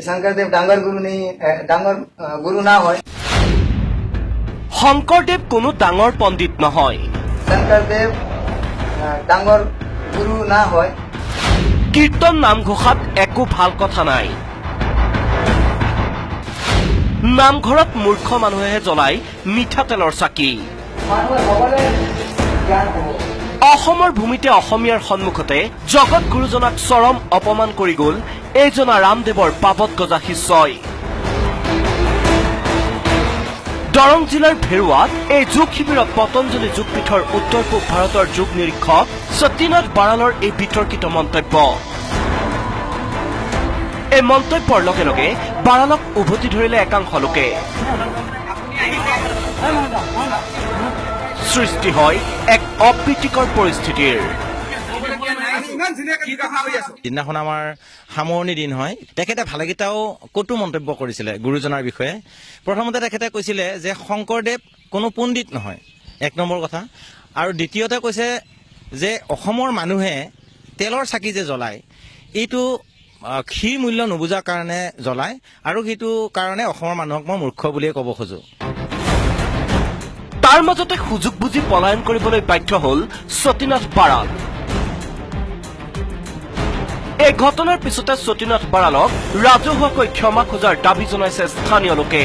শংকৰদেৱ ডাঙৰ গুৰু নেই, ডাঙৰ গুৰু না হয়। শংকৰদেৱ কোনো ডাঙৰ পণ্ডিত নহয়। শংকৰদেৱ ডাঙৰ গুৰু না হয়। কীৰ্তন নামঘোষাত একো ভাল কথা নাই। নামঘৰত মূৰ্খ মানুহেহে জ্বলাই মিঠাতেলৰ চাকি। মানুহে সকলোৱে জ্ঞান হ'ব। অসমৰ ভূমিতে অসমীয়াৰ সন্মুখতে জগত গুৰুজনাক চৰম অপমান কৰি গ'ল এইজনা ৰামদেৱৰ পাবত গজা শিষ্যই। দৰং জিলাৰ ভেৰুৱাত এই যোগ শিবিৰত পতঞ্জলি যোগপীঠৰ উত্তৰ পূব ভাৰতৰ যোগ নিৰীক্ষক সতীনাথ বাৰালৰ এই বিতৰ্কিত মন্তব্য। এই মন্তব্যৰ লগে লগে বাৰালক উভতি ধৰিলে একাংশ লোকে। সৃষ্টি হয় এক অপ্ৰীতিকৰ পৰিস্থিতিৰ। যিদিনাখন আমাৰ সামৰণি দিন হয়, তেখেতে ভালেকেইটাও কটু মন্তব্য কৰিছিলে গুৰুজনাৰ বিষয়ে। প্ৰথমতে তেখেতে কৈছিলে যে শংকৰদেৱ কোনো পণ্ডিত নহয়, এক নম্বৰ কথা। আৰু দ্বিতীয়তে কৈছে যে অসমৰ মানুহে তেলৰ চাকি যে জ্বলায়, এইটো ক্ষীৰ মূল্য নুবুজাৰ কাৰণে জ্বলায়, আৰু সেইটো কাৰণে অসমৰ মানুহক মই মূৰ্খ বুলিয়ে ক'ব খোজো। তাৰ মাজতে সুযোগ বুজি পলায়ন কৰিবলৈ বাধ্য হ'ল সতীনাথ বাৰাল। এই ঘটনাৰ পিছতে সতীনাথ বাৰালক ৰাজহুৱাকৈ ক্ষমা খোজাৰ দাবী জনাইছে স্থানীয় লোকে।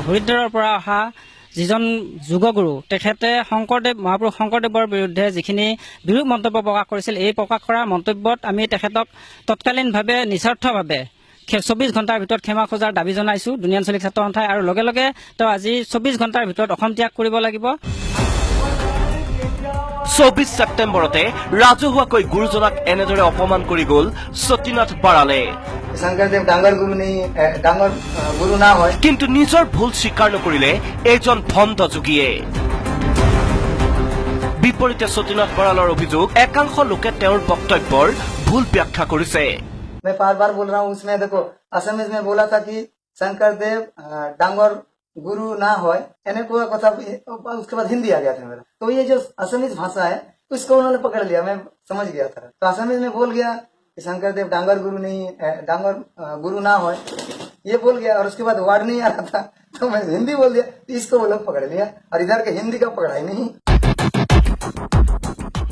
হৰিদ্বাৰৰ পৰা অহা যিজন যোগগুৰু, তেখেতে শংকৰদেৱ, মহাপুৰুষ শংকৰদেৱৰ বিৰুদ্ধে যিখিনি বিৰূপ মন্তব্য প্ৰকাশ কৰিছিল, এই প্ৰকাশ কৰা মন্তব্যত আমি তেখেতক তৎকালীনভাৱে নিস্বাৰ্থভাৱে 24 ঘণ্টাৰ ভিতৰত ক্ষমা খোজাৰ দাবী জনাইছো দুনীয়া আঞ্চলিক ছাত্ৰ সন্থাই। আৰু লগে লগে তেওঁ আজি 24 ঘণ্টাৰ ভিতৰত অসম ত্যাগ কৰিব লাগিব। 24 ছেপ্টেম্বৰতে ৰাজহুৱাকৈ গুৰুজনাক এনেদৰে অপমান কৰি গ'ল সতীনাথ বাৰালে। শংকৰদেৱ ডাঙৰ গুৰু নেই, ডাঙৰ গুৰু না হয়। কিন্তু নিজৰ ভুল স্বীকাৰ নকৰিলে এইজন ভণ্ড যোগীয়ে। বিপৰীতে সতীনাথ বৰালৰ অভিযোগ, একাংশ লোকে তেওঁৰ বক্তব্যৰ ভুল ব্যাখ্যা কৰিছে। मैं बार बार बोल रहा हूँ, उसमें देखो असमीज में बोला था कि शंकरदेव डांगर गुरु ना होय, এনেকুৱা কথা। उसके बाद हिंदी आ गया था मेरा, तो ये जो असमीज भाषा है उसको उन्होंने पकड़ लिया, मैं समझ गया था। तो असमीज में बोल गया कि शंकरदेव डांगर गुरु नहीं, डांगर गुरु ना होय, ये बोल गया। और उसके बाद वर्ड नहीं आ रहा था तो मैं हिंदी बोल दिया, तो इसको वो लोग पकड़ लिया और इधर के हिंदी का पकड़ा ही नहीं।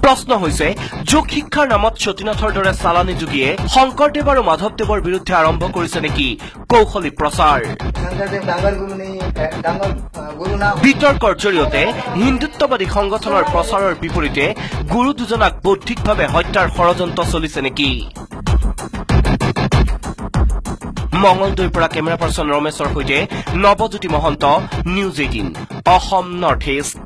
প্ৰশ্ন হৈছে, যোগ শিক্ষাৰ নামত সতীনাথৰ দৰে চালানী যোগীয়ে শংকৰদেৱ আৰু মাধৱদেৱৰ বিৰুদ্ধে আৰম্ভ কৰিছে নেকি কৌশলী প্ৰচাৰ? শংকৰদেৱ ডাঙৰ গুৰু নেই, ডাঙৰ গুৰু না। বিতৰ্কৰ জৰিয়তে হিন্দুত্ববাদী সংগঠনৰ প্ৰচাৰৰ বিপৰীতে গুৰু দুজনাক বৌদ্ধিকভাৱে হত্যাৰ ষড়যন্ত্ৰ চলিছে নেকি? মঙলদৈৰ পৰা কেমেৰা পাৰ্চন ৰমেশৰ সৈতে Nabajyoti Mahanta, news 18, Assam north east.